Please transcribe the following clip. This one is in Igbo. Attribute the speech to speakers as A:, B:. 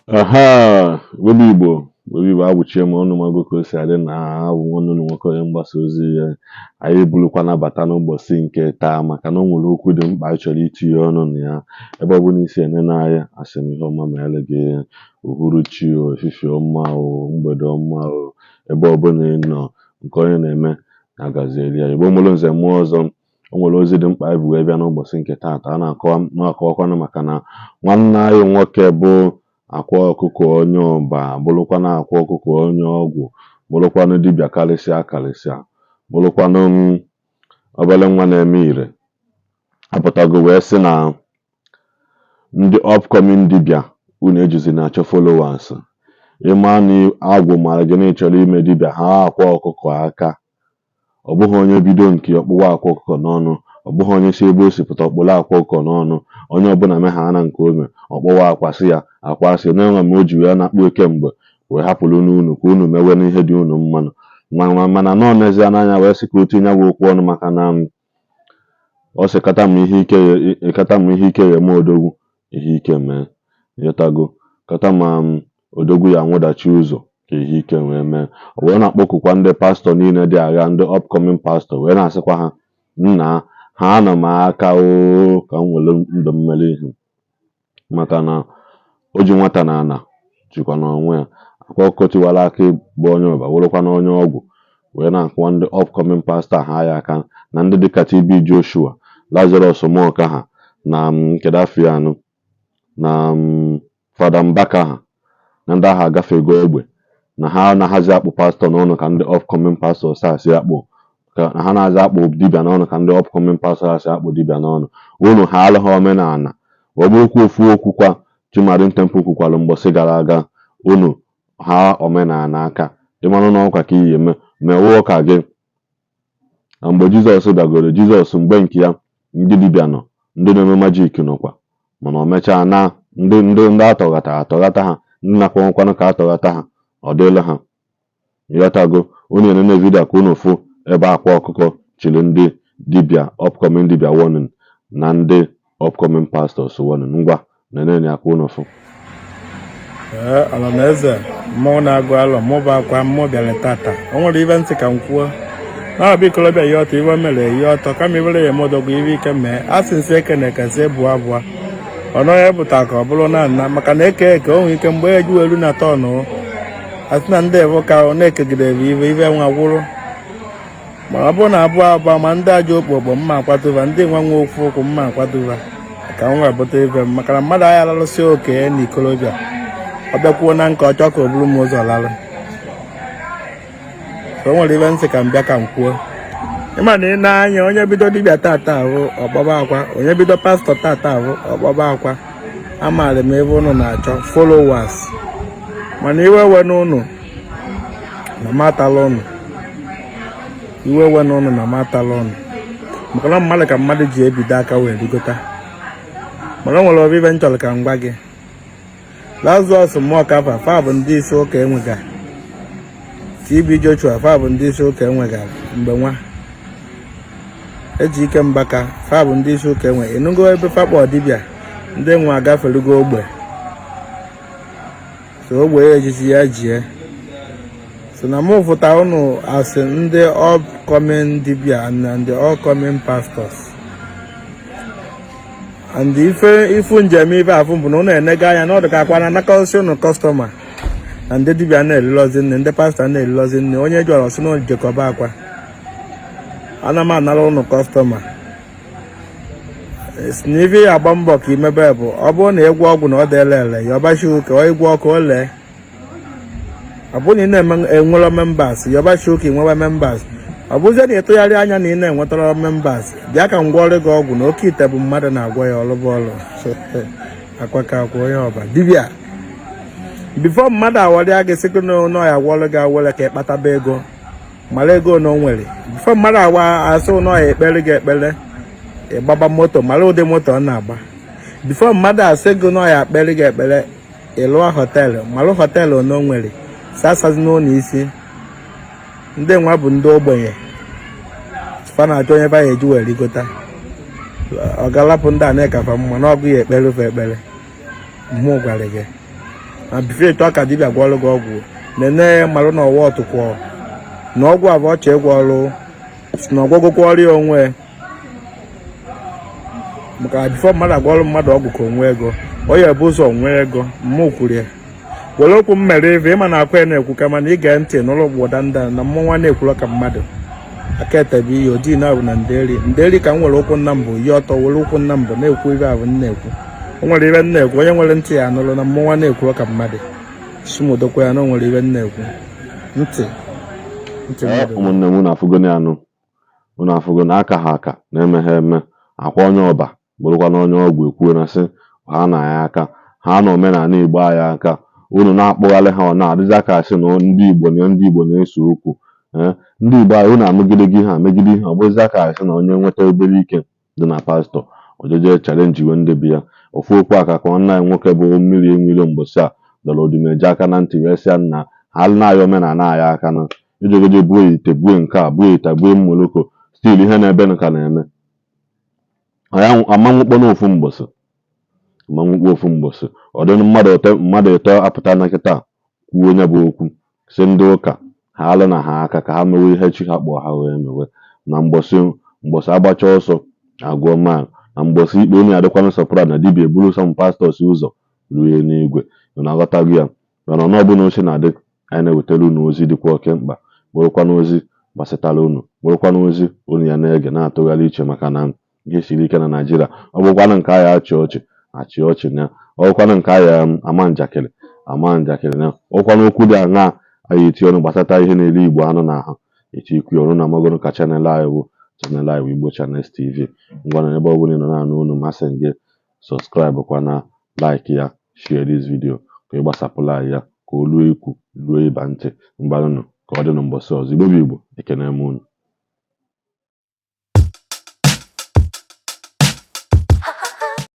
A: Aha! Igbo Igbo, Igbo Igbo agwụchie m ọnụ mago ka o si adị na abụ nwanne unu nwoke onye mgbasa ozi ya. Anyị ebulukwa nabata n'ụbọchị nke taa maka na o nwere okwu dị mkpa anyị chọrọ itinye ọnụ na ya. Ebe ọ bụla isi enene anyị, asị m ihe ọma meere gị, uhuruchi o, efifie ọma o, mgbede ọma o, ebe ọbụla ị nọ, nke onye na-eme na-agazieri ya. Igbo mụrụ nze mụọ ọzọ, o nwere ozi dị mkpa anyị bụ wee bịa n'ụbọchị nke taata. A na-akọwa na-akọwakwanụ maka na nwanne anyị nwoke bụ Akwa Ọkụkọ onye ọba, bụrụkwanụ Akwa Ọkụkọ onye ọgwụ, bụrụkwanụ dibịa karịsịa karịsịa, bụrụkwanụ obere nwa na-eme ire, apụtago wee sị na ndị upcoming dibịa unu ejizi na-achọ followers. Ịma na agwụ mara gị na ị chọrọ ime dibịa, ha Akwa Ọkụkọ aka. Ọ bụghị onye bido nke ọkpụwa akwa ọkụkọ n'ọnụ, ọ bụghị onye si ebe o si pụta ọkpụrụ akwa ọkụkọ n'ọnụ. Onye ọbụla megha na nke ome ọkpọwa akwa sị ya akwa asị na-enwe ma o ji wee na-akpụ kemgbe wee hapụrụ n'unu ka unu mewe n'ihe dị unu mmanụ. Mana nọ n'ezie n'anya wee sị ka o tinye ya bụ okwu ọnụ maka na ọ sị kata m ihe ike ya, kata m ihe ike ya eme odogwu ihe ike mee, ịghọtago, kata ma odogwu ya anwụdachi ụzọ ka ihe ike wee mee. O wee na-akpọkukwa ndị pastọ niile dị agha, ndị upcoming pastọ, wee na-asịkwa ha nna ha anọ m aka o ka m were ndụ m mere ihe, maka na o ji nwata na ana jikwa n'onwe ya. Akwa Ọkụkọ tiwara aka bụ onye ọba, wụrụkwa na onye ọgwụ, wee na-akụwa ndị upcoming pastọ ha ya aka na ndị dịka TB Joshua, Lazarus Muoka ha na Kedafianụ na Fada Mbaka ha na ndị ahụ agafego egbe, na ha anaghịzi akpụ pastọ n'ọnụ ka ndị upcoming pastors a si akpụ, ka ha na-aza akpụ dibịa n'ọnụ ka ndị upcoming pastors a si akpụ dibịa n'ọnụ. Unu ha alụ ha omenala ọ bụrụkwa ofu okwu kwa Chimarin Temple kwukwalụ mbọsị gara aga, unu ha omenala aka ịmanụ na ọkwa ka iyi eme mewe ụka gị. Na mgbe Jizọs bịagoro, Jizọs mgbe nke ya, ndị dibịa nọ, ndị na-eme magic nọkwa, mana o mechaa na ndị atọghata atọghata ha, ndị na-akwanwekwanụ ka atọghata ha, ọ dịla ha. Ịghọtago? Unu enene video ka unu fụ ebe Akwa Ọkụkọ chịrị ndị dibịa upcoming dibịa warning na ndị upcoming pastors warning. Ngwa, nenene ya ka unu fụ.
B: Ee, ala na eze mmọnwụ na-agụ alọ mụ bụ akwa mmụọ bịara tata. O nwere ibe ntị ka m kwuo na-abịa ikolobịa ihe ọtọ iwe mere ihe ọtọ kama ibere ya emodogwu ibe ike mee a sị nsị eke na ekesi bụọ abụọ ọnụ onye pụta ka ọ bụrụ na nna maka na eke eke o nwere ike mgbe eji welu na tọnụ asị na ndị evo ka ọ na-ekegidere ibe ibe nwa gwụrụ. Mana ọ bụrụ na abụọ abụọ ma ndị ajọ okpokpo mma akwadoba ndị nwa nwe okwu ụkwụ mma akwadoba ka m wee bụta ibe m, maka na mmadụ agha alalụsị oke na ikolobịa ọ bịakwuo na nka ọ chọọ ka o buru m ụzọ lalụ. O nwere ibe nsị ka m bịa ka m kwuo. Ịma na ị na-anya onye bido dibịa tata ahụ ọkpọba akwa, onye bido pastọ tata ahụ ọkpọba akwa. Amaara m ebe unu na-achọ followers, mana iwe we n'ụnụ na matala ụnụ, iwe we n'ụnụ na matala ụnụ, maka na mmadụ ka mmadụ ji ebido aka wee rigota. Mana o nwere ọbịbịa m chọrọ ka m gwa gị. Lazarus Muoka fa bụ ndị isi ụka enwega, TB Joshua fa bụ ndị isi ụka enwega, mgbe nwa eji ike Mbaka fa bụ ndị isi ụka enwe. Ịnụgo ebe fakpọ dibịa ndị nwa agafelugo ogbe, so ogbe ya ejizi ya jie. So na mụ fụta unu asị ndị upcoming dibịa and ndị upcoming pastors and ife ifu njem ife afụ bụ na unu enega anya n'ọdụ ka akwa na anakọsị unu customer na ndị dibịa na-elilozi nne, ndị pastọ na-elilozi nne. Onye jụrụ ọsị na jekọba akwa ana m anara unu customer si na ife ya agba mbọ ka imebe bụ ọ bụrụ na ịgwọ ọgwụ na ọ dị ele ele ya ọbachi ụka ọ ịgwọ ọkụ o lee. Ọ bụrụ na ị na-enwere members, ya ọbachi ụka inwewe members. Ọ bụzie na ịtụgharị anya na ị na-enwetara members, bịa ka m gwọrọ gị ọgwụ na oke ite bụ mmadụ na-agwọ ya ọlụbụ ọlụ akwa ka akwa onye ọba dibịa. Before mmadụ awọrịa gị sị gị na ya agwọrọ gị awere ka ịkpataba ego, mara ego na o nwere. Before mmadụ awa asị na ya ekpere gị ekpere ịgbaba moto, mara ụdị moto ọ na-agba. Before mmadụ asị gị na ya ekpere gị ekpere ịlụọ hotel, mara hotel na o nwere. Sasazi n'ụlọ isi ndị nwa bụ ndị ogbenye fa na-achọ onye fa ya eji wee rigota. Ọ galapụ ndị a na-ekafa mma na ọgụ ya ekpere fa ekpere. Mmụọ gwara gị Ma before ịchọ ka dibịa gwọọrụ gị ọgwụ, nene marụ na ọwa ọtụkwọ na ọgwụ abụ ọchọ ịgwọ ọrụ si na ọgwọgwọkwa ọrịa onwe, maka before mmadụ agwọọrụ mmadụ ọgwụ ka onwe ego, o ya ebu ụzọ nwee ego. Mmụ kwuru ya were okwu m mere ife ịma na akwa ya na-ekwu, kama na ige ntị n'ụlọ gbọdanda na mmọnwa na-ekwuru ka mmadụ aka etebe ihe ojii na bụ na nderi nderi ka m nwere ụkwụ nna mbụ yi ọtọ, were ụkwụ nna mbụ na-ekwu ibe abụ m na-ekwu. O nwere ibe m na-ekwu, onye nwere ntị ya anụrụ na mmọnwa na-ekwuru ka mmadụ sumodokwa ya na o nwere ibe m na-ekwu ntị ntị mmadụ.
A: Ụmụnne m, unu afụgo ya anụ, unu afụgo na aka ha aka na-eme ha eme akwa onye ọba bụrụkwa na onye ọgwụ ekwuo na sị ha na ya aka ha na omenala Igbo anyị aka. Unu na-akpụgharị ha, ọ na-adịzi aka asị na ndị Igbo na ndị Igbo na-ese okwu. Ee, ndị Igbo anyị, unu amegide gị ha megide ihe ọ bụrụzi aka asị na onye nweta obere ike dị na pastọ ojeje challenge we ndị bi ya ofu okwu aka ka nwanne anyị nwoke bụ mmiri enwiro mgbọsị a dọrọ Odumeje aka na ntị wee sị ya nna ha na-ayọ omenala anyị aka na ijegoje buo ite, buo nke a, buo ite, buo mmoloko still ihe na-ebe ka na-eme amanwụkpọ n'ofu mbọsị, amanwụkpọ ofu mbọsị. Ọ dị mmadụ ụtọ, mmadụ ịtọ apụta na kịta kwuo onye bụ okwu si ndị ụka ha alụ na ha aka ka ha mewe ihe chi ha kpọọ ha wee mewe na mbọsị mbọsị agbacha ọsọ agụọ mile na mbọsị ikpe. Onye adịkwana surprise na dibịa eburu some pastors ụzọ ruo n'igwe na aghọtago ya. Mana ọnụ ọbụla ochi na-adị, anyị na-ewetara unu ozi dịkwa oke mkpa, bụrụkwana ozi gbasatara unu, bụrụkwana ozi unu ya na-ege na-atụgharị iche, maka na ihe siri ike na Naịjirịa. Ọ bụrụkwanụ nke anyị achị ọchị achị ọchị na ọ bụrụkwanụ nke anyị ama njakịrị ama njakịrị na ọ bụrụkwanụ okwu dị aṅaa anyị eti ọnụ gbasata ihe na-eri Igbo anụ n'ahụ eti ikwu ọnụ na amagoro ka channel anyị bụ channel anyị bụ Igbo Channels TV. Ngwanụ, ebe ọ bụla ị nọ na-anụ unu, masị gị subscribe kwana, like ya, share this video ka ị gbasapụla anyị ya ka o luo ikwu luo ịba ntị. Mgbanụnụ ka ọ dị na mbọsị ọzọ. Igbo bụ Igbo, ekene m unu.